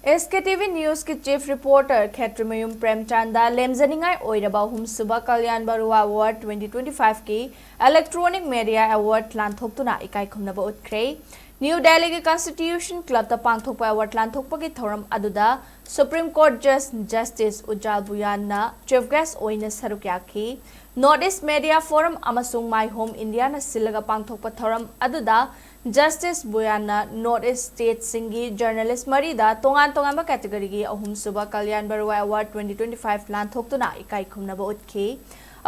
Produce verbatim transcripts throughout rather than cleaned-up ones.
SKTV Newsꯀꯤ Chief Reporter ꯈꯦꯇ꯭ꯔꯤꯃꯌꯨꯝ ꯄ꯭ꯔꯦꯝꯆꯥꯟꯗ ꯂꯦꯝꯖꯅꯤꯡꯉꯥꯏ ꯑꯣꯏꯔꯕ ꯑꯍꯨꯝꯁꯨꯕ Kalyan ꯕꯔꯨꯋꯥ Award twenty twenty-fiveꯀꯤ Electronic Media Award ꯂꯥꯟꯊꯣꯛꯇꯨꯅ ꯏꯀꯥꯏ ꯈꯨꯝꯅꯕ ꯎꯠꯈ꯭ꯔꯦ꯫ ꯅ꯭ꯌꯨ ꯗꯦꯜꯂꯤꯒꯤ Constitution Clubꯇ ꯄꯥꯡꯊꯣꯛꯄ award ꯂꯥꯟꯊꯣꯛꯄꯒꯤ ꯊꯧꯔꯝ ꯑꯗꯨꯗ Supreme Court Judge Justice ꯎꯖꯥꯜ ꯕꯨꯌꯥꯟꯅ Chief Guest ꯑꯣꯏꯅ ꯁꯔꯨꯛ ꯌꯥꯈꯤ꯫ North East Media Forum ꯑꯃꯁꯨꯡ My Home Indiaꯅ ꯁꯤꯜꯂꯒ ꯄꯥꯡꯊꯣꯛꯄ ꯊꯧꯔꯝ ꯑꯗꯨꯗ Justice ꯕꯨꯌꯥꯟꯅ North East Statesꯁꯤꯡꯒꯤ journalist ꯃꯔꯤꯗ ꯇꯣꯉꯥꯟ ꯇꯣꯉꯥꯟꯕ categoryꯒꯤ ꯑꯍꯨꯝꯁꯨꯕ ꯀꯜꯌꯥꯟ ꯕꯔꯨꯋꯥ Award twenty twenty-five ꯂꯥꯟꯊꯣꯛꯇꯨꯅ ꯏꯀꯥꯏ ꯈꯨꯝꯅꯕ ꯎꯠꯈꯤ꯫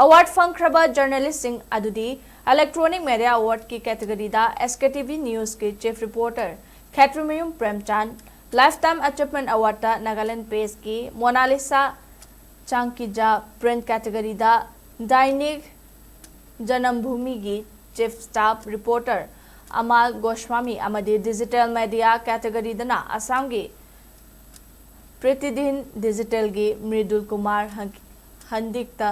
Award ꯐꯪꯈ꯭ꯔꯕ journalistꯁꯤꯡ ꯑꯗꯨꯗꯤ Electronic Media Awardꯀꯤ categoryꯗ SKTV Newsꯀꯤ Chief Reporter Khetrimayum Premchand, Lifetime Achievement Awardꯇ Nagaland Pageꯀꯤ ꯃꯣꯅꯥꯂꯤꯁꯥ ꯆꯥꯡꯀꯤꯖꯥ, Print categoryꯗ ꯗꯥꯏꯅꯤꯛ ꯖꯅꯝꯚꯨꯃꯤꯒꯤ Chief Staff Reporter Amal Goswami ꯑꯃꯗꯤ Digital Media categoryꯗꯅ ꯑꯁꯥꯝꯒꯤ ꯄ꯭ꯔꯤꯇꯤꯗꯤꯟ Digitalꯒꯤ ꯃ꯭ꯔꯤꯗꯨꯜ ꯀꯨꯃꯥꯔ ꯍꯟ-, ꯍꯟꯗꯤꯛꯇ,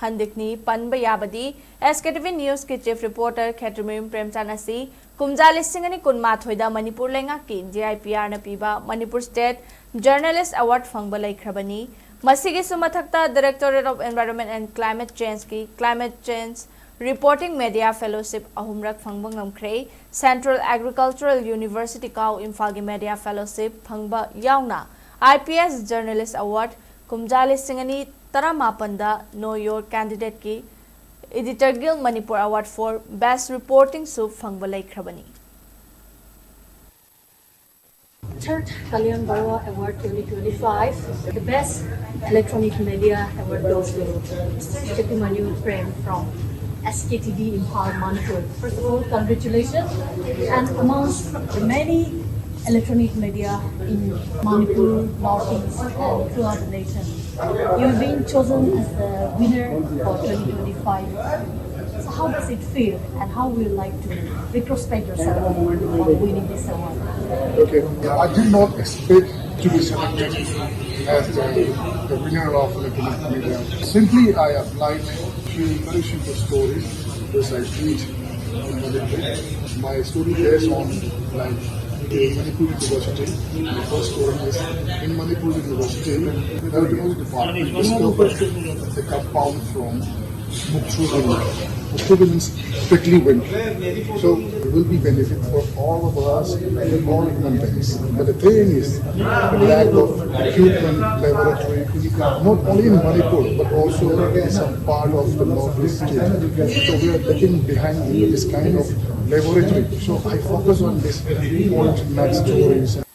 ꯍꯟꯗꯤꯛꯅꯤ꯫ ꯄꯟꯕ ꯌꯥꯕꯗꯤ, SKTV Newsꯀꯤ Chief Reporter ꯈꯦꯇ꯭ꯔꯤꯃꯌꯨꯝ ꯄ꯭ꯔꯦꯝꯆꯥꯟ ꯑꯁꯤ ꯀꯨꯝꯖꯥ ꯂꯤꯁꯤꯡ ꯑꯅꯤ ꯀꯨꯟꯃꯥꯊꯣꯏꯗ ꯃꯅꯤꯄꯨꯔ ꯂꯩꯉꯥꯛꯀꯤ DIPRꯅ ꯄꯤꯕ Manipur State Journalist Award ꯐꯪꯕ ꯂꯩꯈ꯭ꯔꯕꯅꯤ꯫ ꯃꯁꯤꯒꯤꯁꯨ ꯃꯊꯛꯇ Directorate of Environment and Climate Changeꯀꯤ Climate Change Reporting Media Fellowship ꯑꯍꯨꯝꯔꯛ ꯐꯪꯕ ꯉꯝꯈ꯭ꯔꯦ꯫ Central Agricultural University ꯀꯥꯎ ꯏꯝꯐꯥꯜꯒꯤ Media Fellowship ꯐꯪꯕ ꯌꯥꯎꯅ IPS Journalist Award ꯀꯨꯝꯖꯥ ꯂꯤꯁꯤꯡ ꯑꯅꯤ ꯇꯔꯥꯃꯥꯄꯟꯗ Know Your Candidateꯀꯤ Editor Guild Manipur Award for Best Reportingꯁꯨ ꯐꯪꯕ ꯂꯩꯈ꯭ꯔꯕꯅꯤ꯫ Third Kalyan Barua Award twenty twenty-five, the best electronic media award goes to Mister Shaktimanu Prem from SKTV Imphal, Manipur. First of all, congratulations. And amongst the many electronic media in Manipur, Northeast, and throughout the nation, you've been chosen as the winner for twenty twenty-five. So how does it feel, and how would you like to retrospect yourself on winning this award? Okay, I did not expect to be selected as the, the winner of Electronic Media. Simply, I applied few very simple stories which I teach in Manipur. My story based on, like, Manipur University, the first forum is in Manipur University, where the department discovered the compound from Mukthru Hills. Mukthru Hills is prickly wind. So it will be benefit for all of us and all human beings. But the thing is, the lack of equipment, laboratory, not only in Manipur, but also in some part of the northeast state. So we are lacking behind in this kind of laboratory. So I focus on this old mad stories.